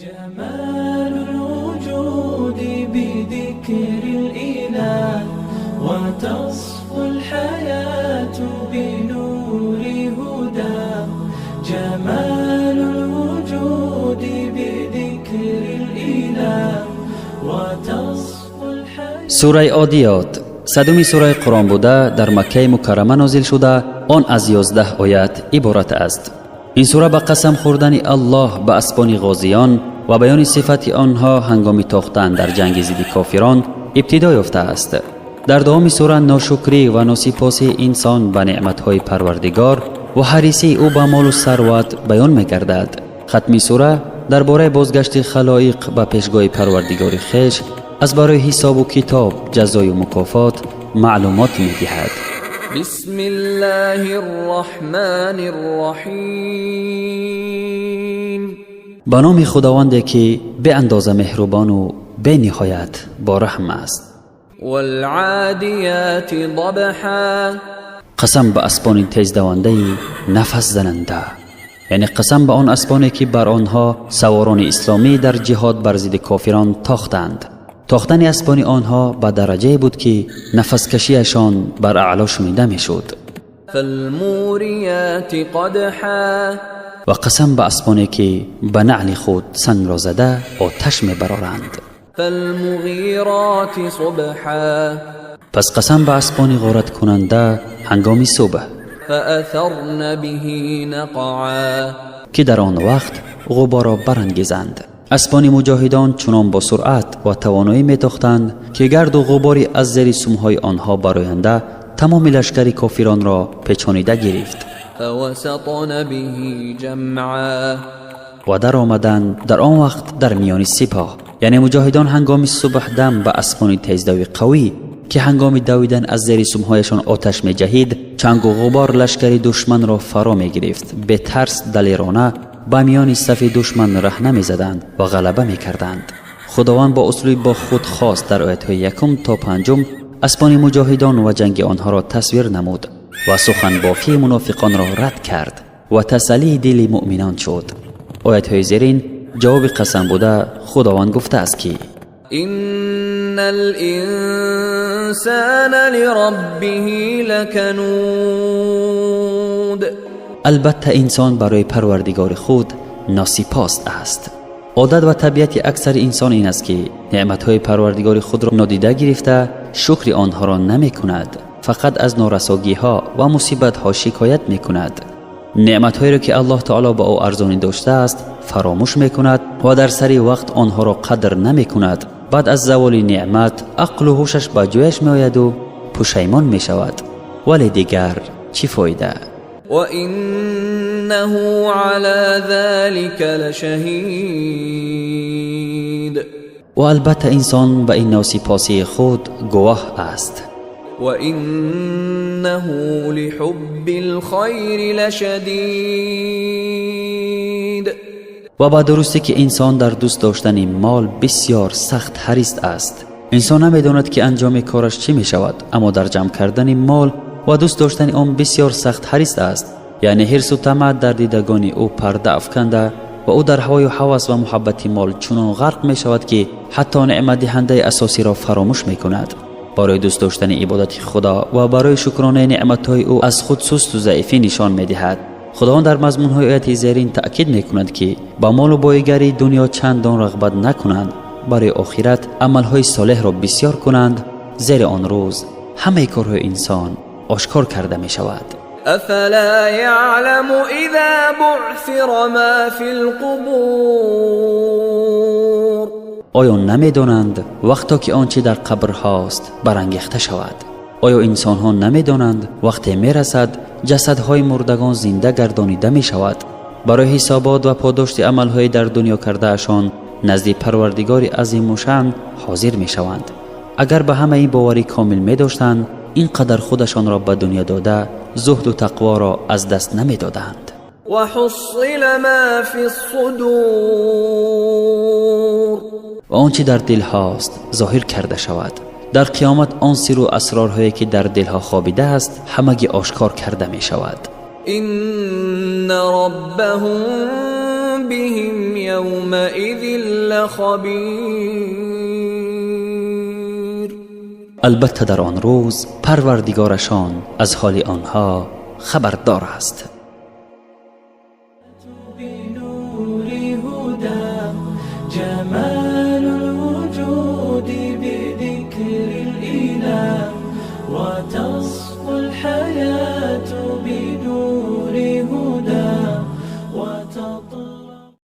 جمال الوجود بذكر الإله وتصفو الحياة بنور هدى جمال الوجود بذكر الإله وتصفو الحياة. Сураи Одиёт 100-уми сураи Қуръон буда, дар Маккаи Мукаррама нозил шуда, он аз 11 оят иборат аст. Ин сура ба қасам хӯрдани Аллоҳ ба аспони ғозиён ва баёни сифати онҳо ҳангоми тохтан дар ҷанги зидди кофирон ибтидо ёфтааст. Дар давоми сура ношукрӣ ва носипосии инсон ба неъматҳои Парвардигор ва ҳарисии ӯ ба молу сарват баён мегардад. Хатми сура дар бораи бозгашти халоиқ ба пешгоҳи Парвардигори хеш аз барои ҳисобу китоб, ҷазою мукофот маълумот медиҳад. بسم الله الرحمن الرحيم. Ба номи Худованде, ки беандоза меҳрубону бениҳоят бораҳм аст. والعاديات ضبحا. Қасам ба аспони тездавандаи нафасзананда, яъне қасам ба он аспоне, ки бар онҳо саворони исломӣ дар ҷиҳод бар зидди кофирон тохтанд. Тохтани аспони онҳо ба дараҷае буд, ки нафаскашиашон бар аъло шунида мешуд. فالموريات قدحا. Ва қасам ба аспоне, ки ба наъли худ сангро зада оташ мебароранд. فالمغيرات صبحا. Пас қасам ба аспони ғораткунанда ҳангоми субҳ. فأثرن به نقعا. Ки дар он вақт ғуборро барангезанд. Аспони муҷоҳидон чунон бо суръат ва тавоноӣ метохтанд, ки гарду ғубори аз зери сумҳои онҳо бароянда тамоми лашкари кофиронро печонида гирифт. فوسطن به جمعا. Ва даромаданд дар он вақт дар миёни сипоҳ, яъне муҷоҳидон ҳангоми субҳдам ба аспони тездавӣ қавӣ, ки ҳангоми давидан аз зери сумҳояшон оташ меҷаҳид, чангу ғубор лашкари душманро фаро мегирифт, бетарс далерона ба миёни сафи душман раҳна мезаданд ва ғалаба мекарданд. Худованд бо услуби бо худ хос дар оятҳои якум то панҷум аспони муҷоҳидон ва ҷанги онҳоро тасвир намуд ва суханбофии мунофиқонро рад кард ва тасаллии дили муъминон шуд. Оятҳои зерин ҷавоби қасам буда, Худованд гуфтааст, ки: إن الإنسان لربه لكنود. Албатта, инсон барои Парвардигори худ носипос аст. Одат ва табиати аксари инсон ин аст, ки неъматҳои Парвардигори худро нодида гирифта, шукри онҳоро намекунад, фақат аз норасогиҳо ва мусибатҳо шикоят мекунад. Неъматҳоеро, ки Аллоҳ таоло ба ӯ арзонӣ доштааст, фаромӯш мекунад ва дар сари вақт онҳоро қадр намекунад. Баъд аз заволи неъмат ақлу ҳушаш ба ҷояш меояду пушаймон мешавад, вале дигар чӣ фоида? وإنه على ذلك لشهيد. Ва албатта, инсон ба ин носипосии худ гувоҳ аст. وإنه لحب الخير لشديد. Ва ба дурустӣ, ки инсон дар дӯст доштани мол бисёр сахт ҳарис аст. Инсон намедонад, ки анҷоми кораш чӣ мешавад, аммо дар ҷамъ кардани мол ва дӯст доштани он бисёр сахт ҳарис аст, яъне ҳирсу тамаъ дар дидагони ӯ парда афканда ва ӯ дар ҳавою ҳавас ва муҳаббати мол чунон ғарқ мешавад, ки ҳатто неъматдиҳандаи асосиро фаромӯш мекунад. Барои дӯст доштани ибодати Худо ва барои шукронаи неъматҳои ӯ аз худ сусту заифӣ нишон медиҳад. Худованд дар мазмунҳои ояти зерин таъкид мекунад, ки ба молу боигарии дунё чандон рағбат накунанд, барои охират амалҳои солеҳро бисёр кунанд, зери он рӯз ҳамаи корҳои инсон ошкор карда мешавад. أفلا يعلم إذا بعثر ما في القبور. Оё намедонанд, вақто ки он чӣ дар қабрҳост барангехта шавад? Оё инсонҳо намедонанд, вақте мерасад, ҷасадҳои мурдагон зинда гардонида мешавад барои ҳисобот ва подошти амалҳои дар дунё кардаашон назди Парвардигори азимушаън ҳозир мешаванд? Агар ба ҳамаи ин боварӣ комил медоштанд, ин қадар худашонро ба дунё дода, зуҳду тақворо аз даст намедоданд. وحصل ما في الصدور. Ва он чӣ дар дилҳост зоҳир карда шавад. Дар қиёмат он сиру асрорҳое, ки дар дилҳо хобидааст, ҳамагӣ ошкор карда мешавад. إن ربهم بهم يومئذ لخبير. Албатта, дар он рӯз Парвардигорашон аз ҳоли онҳо хабардор аст. بنور هدى جمال.